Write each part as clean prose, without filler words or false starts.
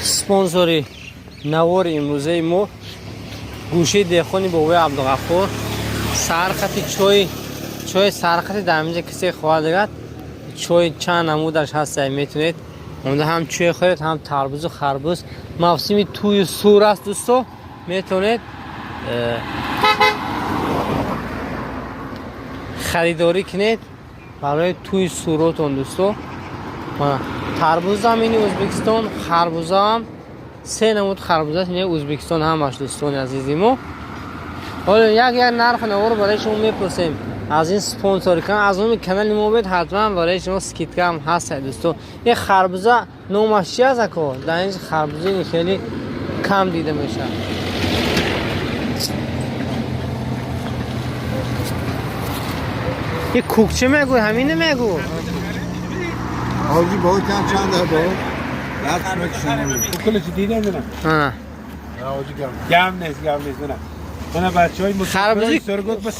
Спонсори навори имрӯзаи мо гӯшаи деҳқони бобои Абдуғаффор, сархати чой, чои сархати дар инҷа касе хоҳад дигад, чой чанд намудаш ҳаст, метавонед омада ҳам чой хӯред, ҳам тарбузу харбуз. Мавсими тӯю сур аст, дӯсто, метавонед харидорӣ кунед барои тӯи суротон, дӯсто. Тарбузам ини Ӯзбекистон, харбузаам се намуд харбуза ини Ӯзбекистон ҳамаш, дӯстони азизи мо. Ҳоло як як нарху наворо барои шумо мепурсем аз ин спонсори канал, аз номи канали мо бед, ҳатман барои шумо скидка ҳам ҳаст, дӯсто. Ин харбуза номаш чи аст, ако? Дар ин харбуза хеле кам дида мешавад. Ин кӯкча мегӯ, ҳамине мегӯ. حاجی با چند چند با دست میکشن. کل چی دیدن نه؟ حاجی گم گم نیست، گم نیست، نه. من بچهای харбузи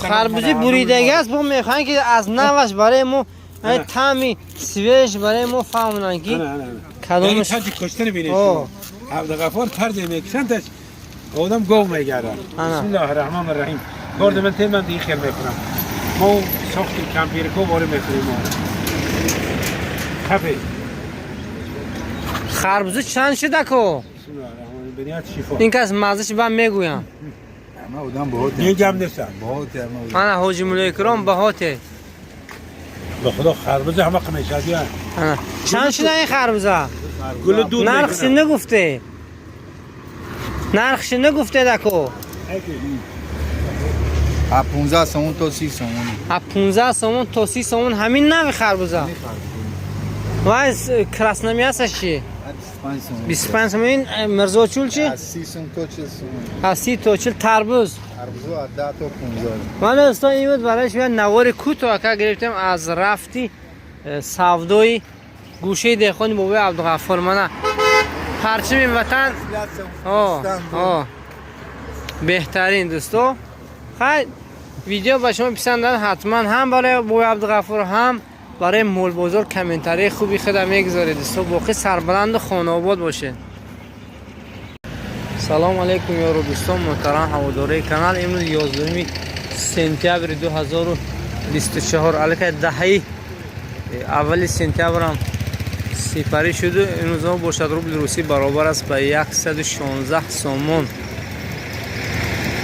харбузи буридаги аст, бо мехоҳем ки аз наваш барои мо таъми свеж барои мо фаҳмонанд ки кадомаш таҷи куштан бинед. Абдуғаффор тарз мекушанд, таш одам гов мегардад. بسم الله الرحمن الرحیم. برد من تیم من دیگه خیر میکنم. ما ساختیم کمپیرکو باره میخوریم ما. خفه. харбуза чанд шуда ко? بسم الله الرحمن الرحیم. بنیاد شفا. Ин кас маззаш ба мегӯям. همه آدم باهات. این گم نیست. باهات همه. Ана ҳоҷи мулоикром баҳоте. به خدا خربزه همه قمیشادی ها. Ана чанд шуда ин харбуза? گل دود. Нархши нагуфте, нархши нагуфте дако. از 15 سومون تا 30 سومون. Аз 15 сомон то 30 сомон ҳамин нави харбуза. Вай красномясаш чи? 25 سومون. 25 сомон. Ин мирзочул чи? از 30 سوم تا 40 سومون. Аз 30 то 40. Тарбуз? اربزو از 10 تا 15. Ман дӯстон, ин буд барои шумо навори кӯтоҳ ака гирифтем аз рафти савдои гӯшаи деҳқони бобои Абдуғаффор. Мана парчами ватан. Беҳтарин, дӯсто. Хай, видео ба шумо писанд, ҳатман ҳам барои бобои Абдуғаффор, ҳам барои молбозор комментарии хуби худа мегузоред, дӯсто. Боқӣ сарбаланду хонаобод бошед. Салому алайкум, ёру дӯстон, муҳтарам ҳаводораи канал. Имрӯз 11 сентябри 2024, аллакай даҳаи аввали сентябрам сипарӣ шуду. Имрӯзҳо бошад, рубли русӣ баробар аст ба 116 сомон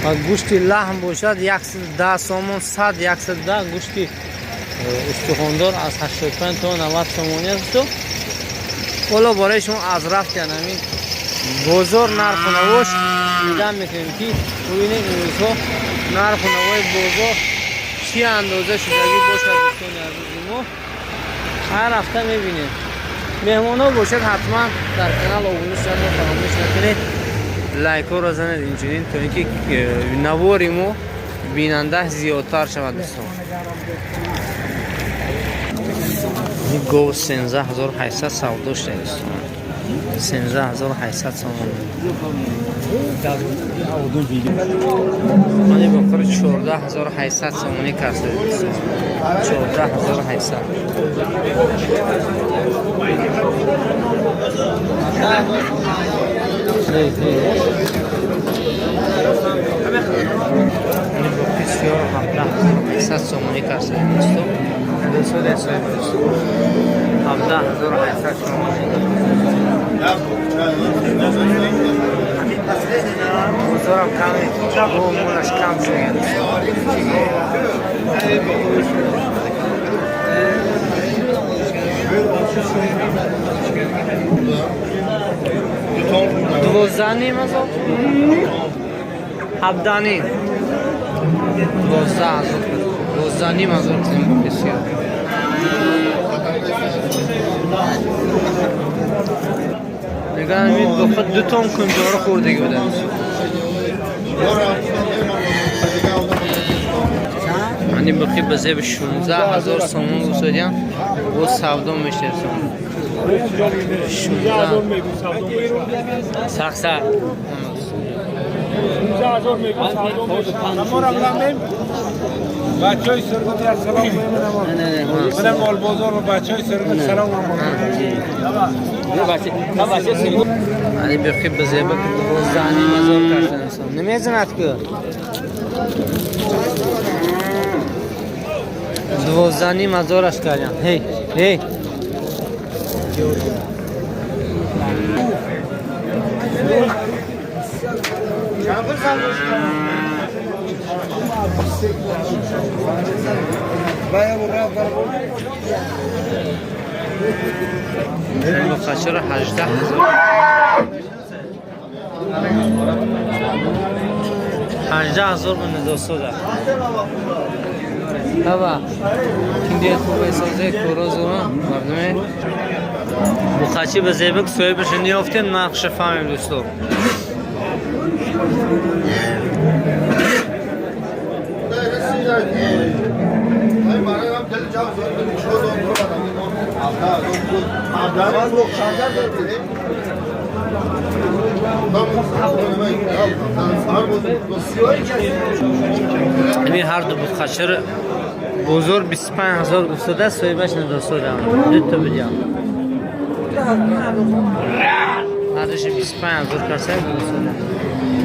ва гӯшти лаҳм бошад 110 сомон, 100, 110. Гӯшти устухондор аз 85 то 90 сомонӣ аст. Ҳоло барои шумо аз рафти ҳамин бозор нарху навош дидан мекунем ки бубинем имрӯзҳо нарху навои бозор чӣ андоза шудагӣ бошад, дӯстони азизи мо. Ҳар ҳафта мебинем. Меҳмонҳо бошад, ҳатман дар канал обуна шуданро фаромӯш накунед, лайкҳоро занед, инчунин то ин ки навори мо бинанда зиёдтар шавад, дӯстон. Гов 13 800 савдо шуда, дӯстон, 13 800 сомон. Мани бақари 14 800 сомонӣ касд, 14 800. Мани боқи сиёр 17 800 сомонӣ касд, дӯсто. Дӯсто, 17 800 сомонӣ. Бозорам каме молаш кам шуда. 12,5 ҳазор, 17,5, 12 ҳазор, 12,5 ҳазор кунем боқи сиёҳ. Мегӯянд, ҳамин боқи ду тон кунҷоро хӯрдагӣ буда. Ани боқи ба зеби 16 ҳазор сомон гусодиям, бо савдо мешавад. 16 сахсар. بچهای سرگوت یک سلام کنم. منم مال بازار و بچهای سرگوت سلام هم. Ани бихи ба зеба ки 12,5 ҳазор кардан. Намезанад ку. 12,5 ҳазораш кардям. Ҳей, ҳей. Бухачаро 18 ҳазор. 18 ҳазор ба недостода. Аба, киндия хубе созе корозура мардуме. Бухачи ба зебак соҳибаша ниёфтем, нархша фаҳмем, дӯсто. Ҳамин ҳарду бухачаро бозор 25 ҳазор гуфтада, соҳибаш недостода. Дута бидиям. Ҳардуша 25 ҳазор карса гуфтада.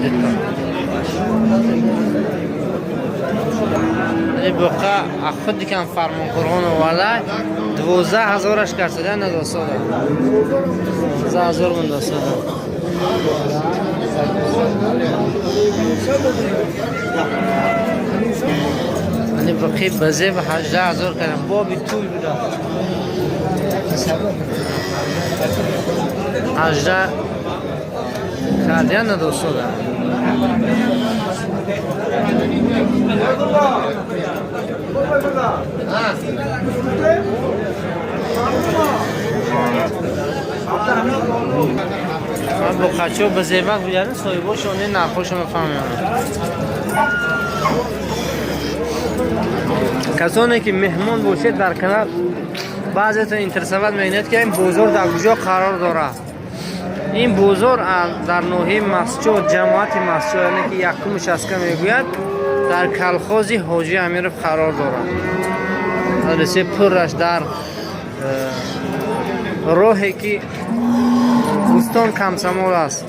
Дута. Буқа худ кам Фармонқурғон оварда, 12 ҳазораш карсада недостода. 12 ҳазор мендостода. Ани буқи ба зеб 18 ҳазор кардам. Боби туй буда. 18 кардян надостода. Ман буқачо ба зебак бидани соҳибошон нархошо мефаҳмам. Касоне ки меҳмон бошед дар канал, баъзетон интересовать мекунед, ки ин бозор дар куҷо қарор дорад. Ин бозор дар ноҳияи Мастчоҳ, ҷамоати Мастчоҳ, яъне ки якум участка мегӯяд, дар колхози Ҳоҷи Амиров қарор дорад. Адреси пурраш дар роҳе ки Бӯстон Комсомол аст.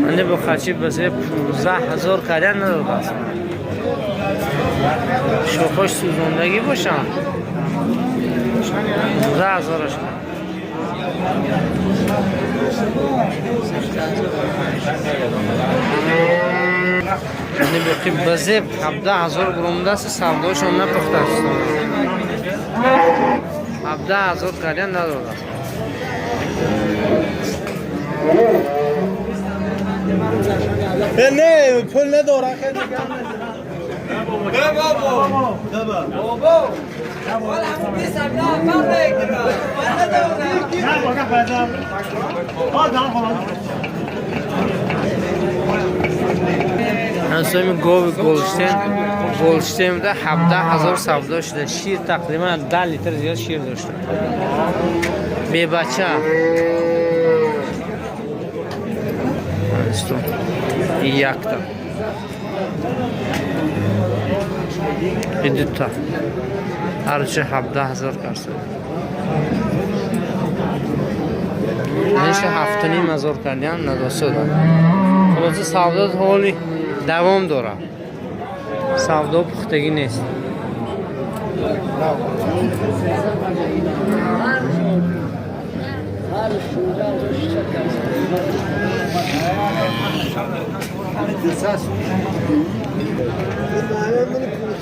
Ани бухачи ба се 15 ҳазор кардан надодааст. Шохош сӯзондагӣ бошанд. 15 ҳазораш. Ани боқи ба зеб 17 ҳазор буромудааст, савдошон напухтааст. 17 ҳазор кардан надодааст. نه پول نداره. Ҳамсоми гови Голштейн, Голштейн буда, 17 ҳазор савдо шуда. Шир тақрибан 10 литр зиёд шир дошта. Бебача. Якта. И дута. Ҳарчи 17 ҳазор карса. Ниша 7,5 ҳазор кардиам надосуда. Хулоса, савдо ҳоли давом дорад. Савдо пухтагӣ нест.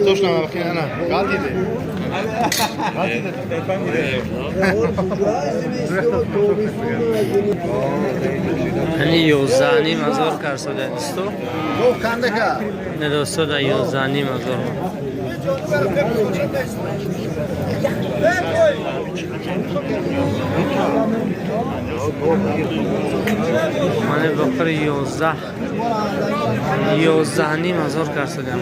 Точно, она гадиде. Ҳани 11,5 ҳазор карсода дӯсто. Кандака. Недостода 11,5 ҳазор. Мани бақари 11,5 ҳазор карсодам.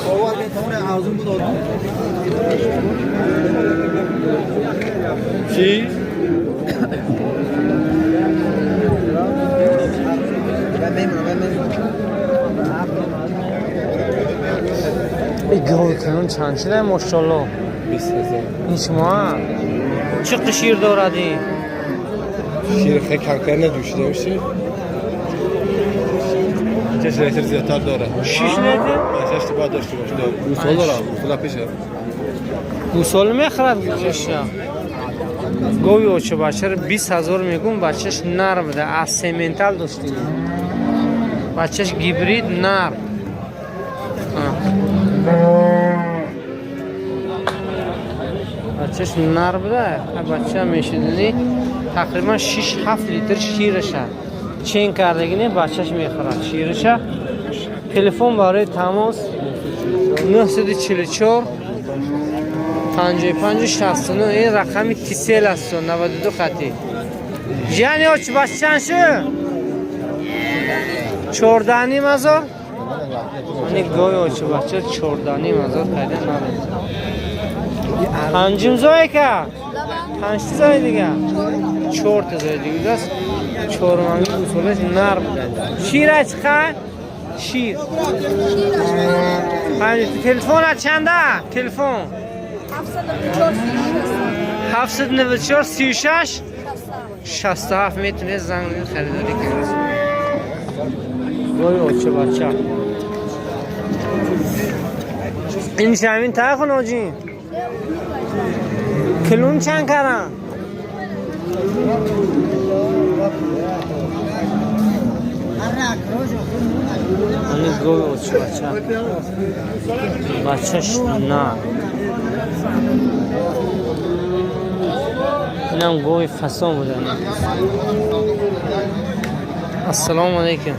باور میتونه ارزون بود. Чӣ? ای گاو کنون چند شده ماشاءالله؟ 20,000. این شما چه شیر دارد این؟ شیر خیلی کمتر ندوشیده باشه. 6 لیتر زیادتر داره. 6 لیتر؟ 6 باید داشته باشه. گوساله دارم. گوساله پیشه. گوساله میخرد گوساله. гови очабачаро 20,000 мегум, бачаш нар буда, аз сементал доштин, бачаш гибрид нар. Бачаш нар буда, бача мешидани тақрибан 6-7 литр шираша чен кардагине бачаш мехӯрад шираша. Телефон барои тамос 944 55 69, ин рақами Тисел аст, 92 хати. Яъне очибаш чанд шуд? 14,5 ҳазор. Ани гови очибача 14,5 ҳазор пайда надод. Панҷум зое ка? Панҷти зои дига? Чорта зои дига аст. Чорманги гусолаш нар буда. Шира чиқа? Шир. 5. Телефона чанда? Телефон 794 36 67, метавонед занг занед, харидорӣ кунед. Гови оча бача. Ин ҳамин тахон оҷин. Килун чанд каран? Ани гови оча бача. Бачаш на. Инам гови фасон буда. Ассалому алайкум.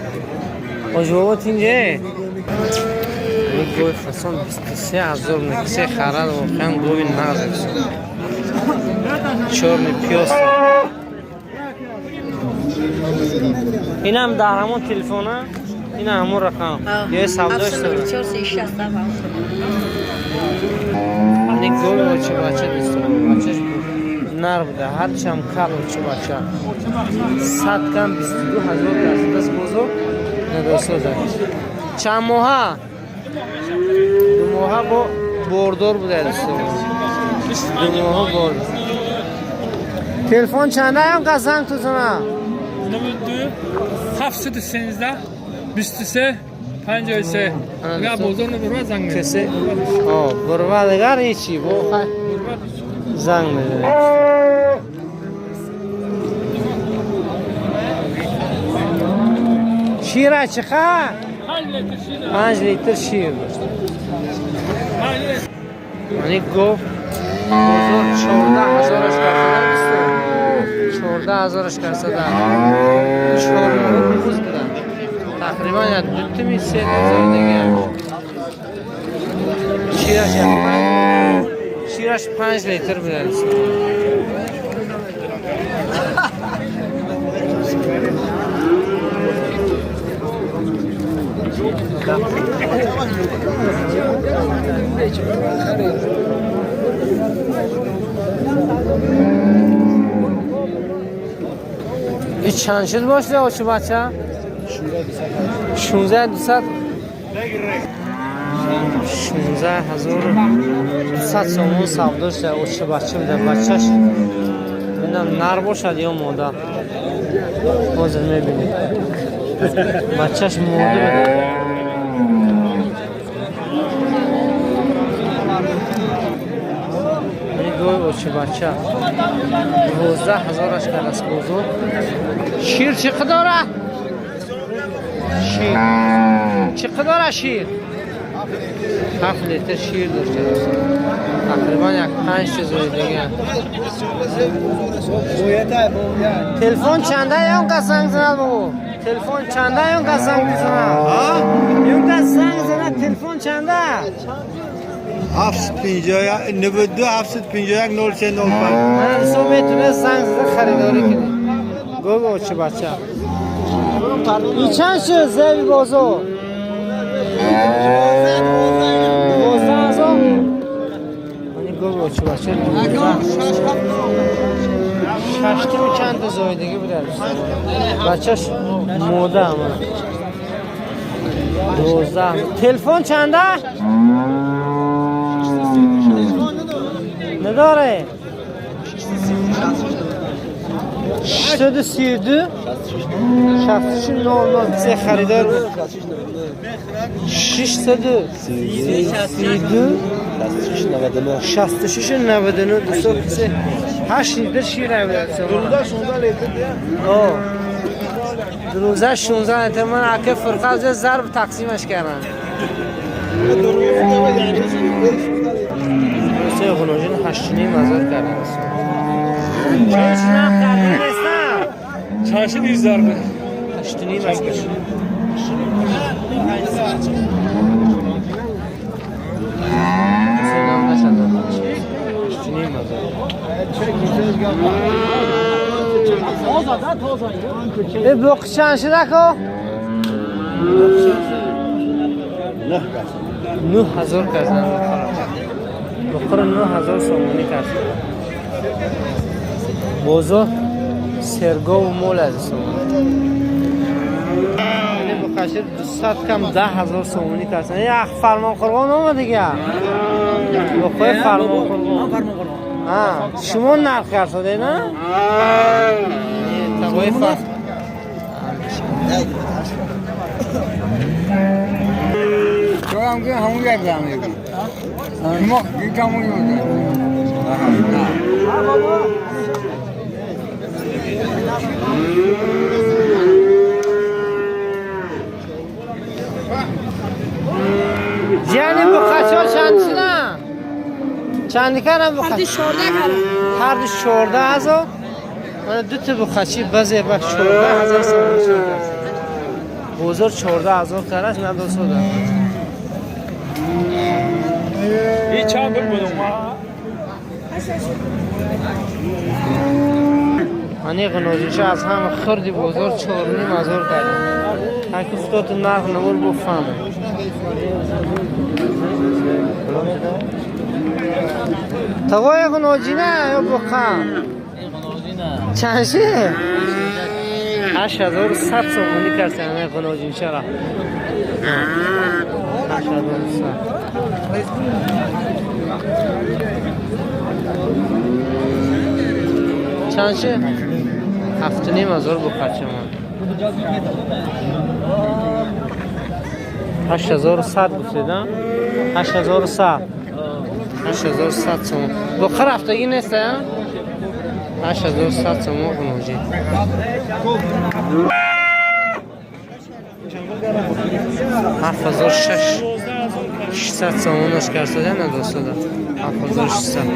Оҷ бобо тинҷе? Ин гови фасон 23,000 мекисе харад, воқеан гови нағз аст. Чёрный пёс. Инам дар ҳамон телефона, ина ҳамон рақам. Ё савдош дорад. Ани гови очи бача дӯстон, бачаш нар буда, ҳарчам кал очи бача. Сад кам 22,000 даст бозор надосоза. Чанд моҳа? 2 моҳа бо бордор буда дӯстон. 2 моҳа бор. Телефон чанда ям ка занг тузана? 92 713 23 53. Ана, Я бозор набурва занг мезанам. Касе о бурва дигар ҳечи бо хай занг мезанад. Шира чиқа? 5 литр шир. 5 литр шир дошт. 5 литр. Ани гов бозор 14 ҳазораш карсада дӯстон. 14 ҳазораш карсада. 4 моҳ буз будан. Тақрибан як дутими се ҳазор дига. Шираш як шираш 5 литр буда дӯстон. Ин чанд шуд бошда очи бача? 16 200, 16,200 сомон савдо шуда, очи бача буда. Бачаш бинам нар бошад ё мода. Ҳозир мебинем. Бачаш мода буда. Ин гови очи бача 12 ҳазораш кардаст бозор. Шир чӣ қадора? Шир чӣ қадора шир? 7 литр шир дошта дӯстон. Тақрибан як панҷ чизои дига. Телефон чанда ён кас занг занад бобо? Телефон чанда ён кас занг мезанад? Ён кас занг занад, телефон чанда? 751 92 751 03 05. Ман дӯстон метавонед занг зада харидорӣ кунед. Гови очи бача. Ин чанд шуд зеби бозор? 12,000. Ани гови очи бача 12. Шаштими чанд та зоидагӣ буда. Бачаш мода ама. 12. Телефон чанда? Надоре? 632 66 00 се харидор буд. 632 66 99 دوستان کسی 8 لیتر شیر نمیداد. 12 16 لیتر دیگه. 12 16 لیتر. من اکه فرقه از ضرب تقسیمش کردم. سه غنوجین 8,5 هزار کردن. چه نرخ کردن نیستم. چاشی نیز ضربه. 8,5 هزار. 8,5 هزار. ای بوق چند شده کو؟ 9 هزار کردن. بخور 9 هزار سومونی کرد. بازار سرگاه و مول از سومونی. یعنی بخشیر 200 کم 10 هزار سومونی کرد. یه فرمان قربان آمد دیگه. بخواه فرمان قربان. ها شما نرخ کرده نه؟ تقوی فر تو هم که همون یک زمین ما یک همون یک. یعنی بخچه ها چند شدن؟ چند کردن بخچه؟ هر 14 کردم. هر دو 14 هزار. من دو تا بخچی بزه بخ 14 هزار سومونی شد. بازار 14 هزار کرد نه دو سودا. این چند بود ما؟ ани ғиноҷиша аз ҳама хурди бозор 4,5 ҳазор кардем. Ҳар ки худото нарх навор буфаҳме. Тағои ғиноҷина ё буқа чанд ши? 8100 сомонӣ кардем ғиноҷиншара. 8100. Чанд ши? 7,5 ҳазор буқачамон. 8100 гуфтеда? 8100. 8100 сомон. Буқа рафтагӣ нест, а? 8100 сомон ғиноҷӣ. 7600 сомонаш карсода надосода. 7600.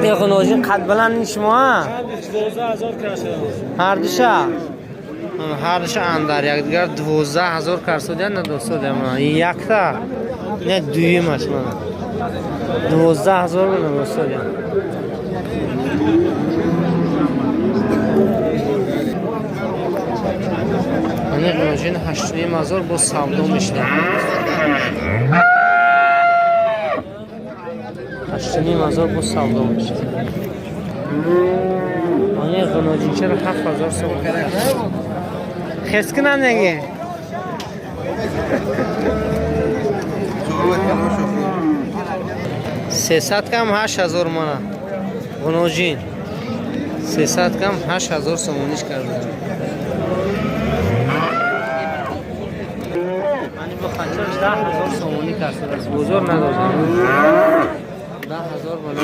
Э ғиноҷин қад баланд шумо? Ҳардуша ҳардуша андар якдигар 12 ҳазор карсода надосода. Якта не дуюмаш мана 12 ҳазор надосода. Ани ғиноҷин 8,5 ҳазор бо савдо мешуда. 8,5 ҳазор бо савдо мешуда. Ани ғиноҷинчаро 7 ҳазор сом хес кунам неги. 300 кам 8 ҳазор мана ғиноҷин. 300 кам 8 ҳазор сомониш карда. Ани бо ханчарш 10 ҳазор сомонӣ кардааст. Бозор надодам. 10 ҳазор бала.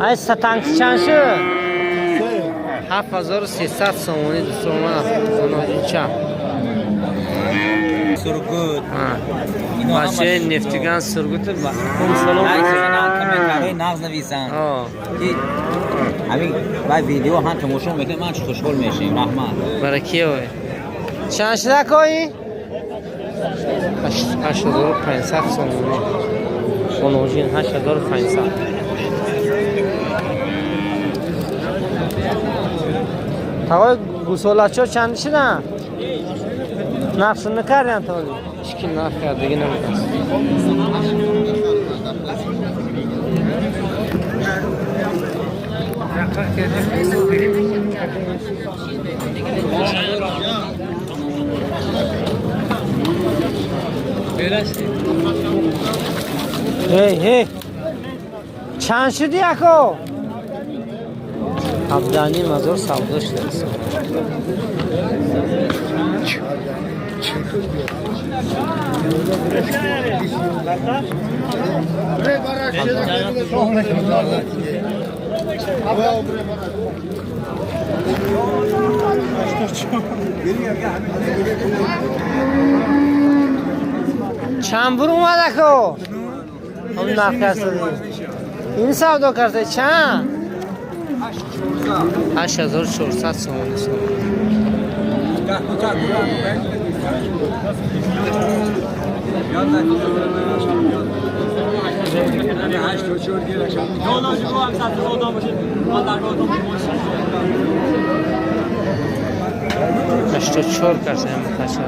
Ай сатанки чанд шуд? 7300 сомонӣ дӯстон ғиноҷинча. Сургут. Бачаи нефтиган Сургут. Салом. Комментарҳои нағз нависанд, ки ҳамин вай видео ҳам тамошо мекунад, ман чӣ хушҳол мешавем. Раҳмат. Баракиёй. Чанд шуда кои? 8500 сомонӣ. Хоножин 8500. Тағои гусолачо чанд шудан? Нархшо накардиан то ҳоли? Ҳеч ки нарх кардагӣ набудааст. Ҳей, ҳей. Чанд шуди ако? 17,5 ҳазор савдо шудааст. Чанд бур омад ако? Ҳам нарх карда. Ин савдо карда чанд? 8400 сомонӣ савдо. 84 карда хача.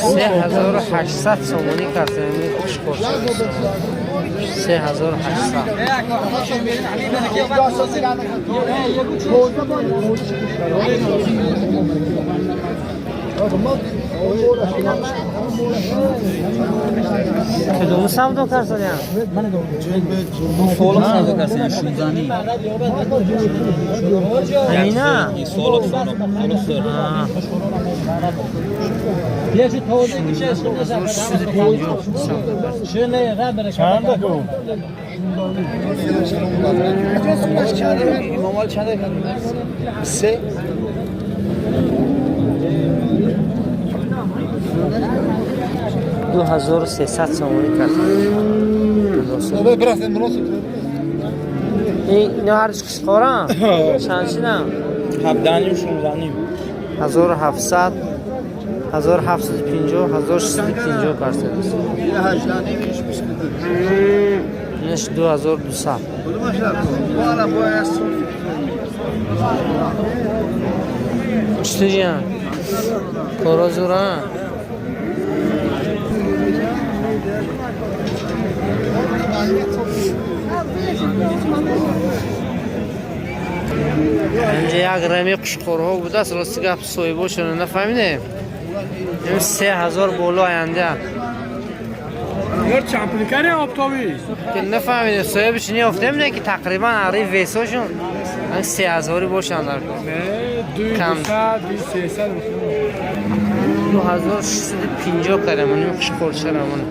3800 сомонӣ карда хушкорча. 3800. Кадому савдо карсадиам? Солох савдо карсадиам, шунзани. Ҳамина? Солох, солох, солох сор. 650 савдо кард. امامال چند؟ سه. 2300 сомонӣ кард. Ино ҳарч қишқорам? Чанд шидам? 17,5, 16,5. 1700, 1750, 1650 карсадааст. Инаш 2200. Чутуриям? Коро зӯрам? Инҷа як рами қушқорҳо будааст, рости гап соҳибошоно нафаҳмидем. Ин 3000 боло аянда. Ёр чампуликари офтобӣ. Ки нафаҳмидем, соҳибаш неёфтем, не ки тақрибан ари весошон 3000-и бошанд дар кор. Кам. 2300. 2650 кардам, оним қушқорчарамон.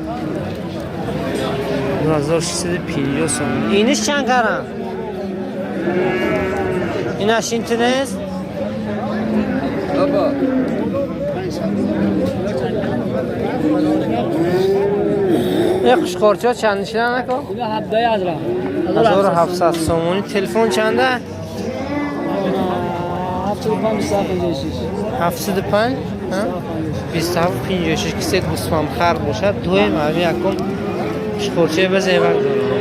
2650 сомон. Иниш чанд карам? Инаш интинест? بابا. Ин қушқорчаҳо чанд шидан ако? 1700 сомонӣ. Телефон чанда? 75 27 56. Кисе гӯсфандхар бошад, дуем ҳами якум қушқорчаи ба зевак дорам.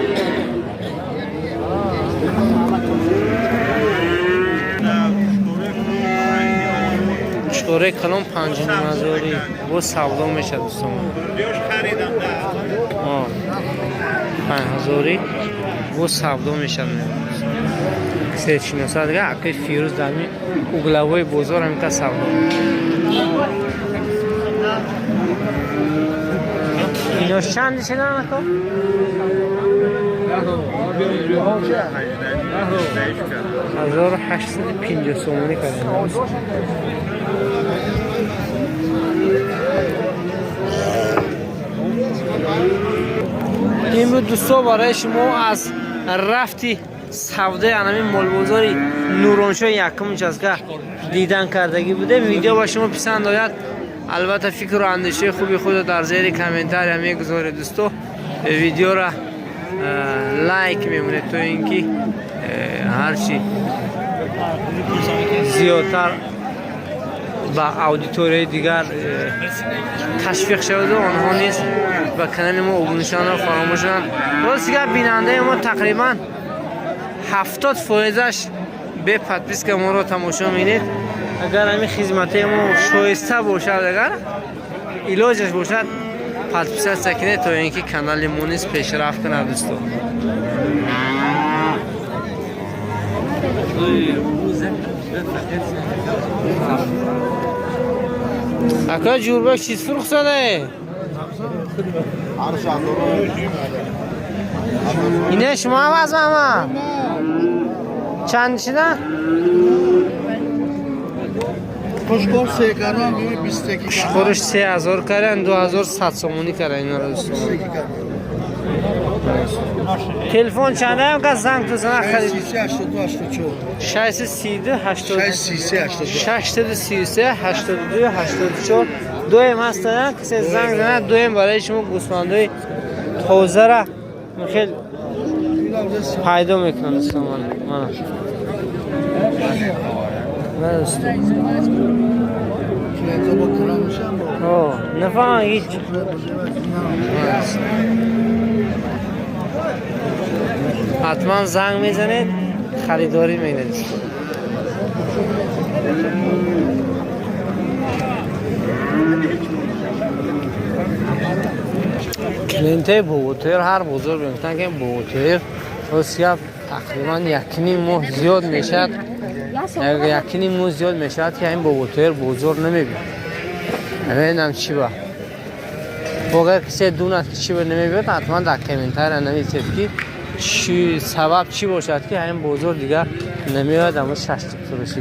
Қушқораи калон 5,5 ҳазорӣ боз савдо мешавад, дӯстон. 5 ҳазорӣ боз савдо мешавад. Кисе шиносад, дига акаи Фирӯз дар ҳамин угловой бозор ҳамин кас савдо мекунад. Ино чанд шидан ако? 1850 сомонӣ кардем. Имрӯз дӯсто барои шумо аз рафти савдаи анамин молбозори Нуроншоҳ якум участка дидан кардагӣ будем. Видео ба шумо писанд ояд, албатта фикру андешаи хуби худро дар зери комментария мегузоред дӯсто. Видеора лайк мемонед, то ин ки ҳарчи зиёдтар ба аудиторияи дигар ташвиқ шаваду онҳо низ ба канали мо обуна шаванд, фаромӯш шаванд. Рост гап, бинандаи мо тақрибан 70%-аш бе подписка моро тамошо менед. Агар ҳамин хизматаи мо шоиста бошад, агар илоҷаш бошад, подписаться кунед, то ин ки канали мо низ пешрафт кунад дӯсто. Ака Ҷурбек, чиз фурӯх задае? Ине шумо ҳам аз мама? Чанд шида? Қушқор се кардан, 21. Қушқориш 3000 кардан, 2100 сомонӣ кардан инро дӯстон. Телефон чандаям ка занг тузана харид? 632 84. 632 80 633 82. 633 82 84. Дуем ҳастанд, касе занг занад, дуем барои шумо гӯсфандои тозара хел пайдо мекунанд дӯстон. Мана. Мана дӯстон. Нафаҳмам ҳеҷ. Ҳатман занг мезанед, харидорӣ мекунед. Клиентаи Боботоир ҳар бозор мегуфтанд, ки Боботоир рост гап тақрибан якним моҳ зиёд мешавад, якним моҳ зиёд мешавад, ки ҳамин Боботоир бозор намебиёд. Намедонам чӣ ба. Агар касе дунад, ки чӣ ба намебиёд, ҳатман дар комментария нависед, ки чӣ сабаб чӣ бошад, ки ҳамин бозор дигар намеояд. Аммо шашлик фурӯшӣ.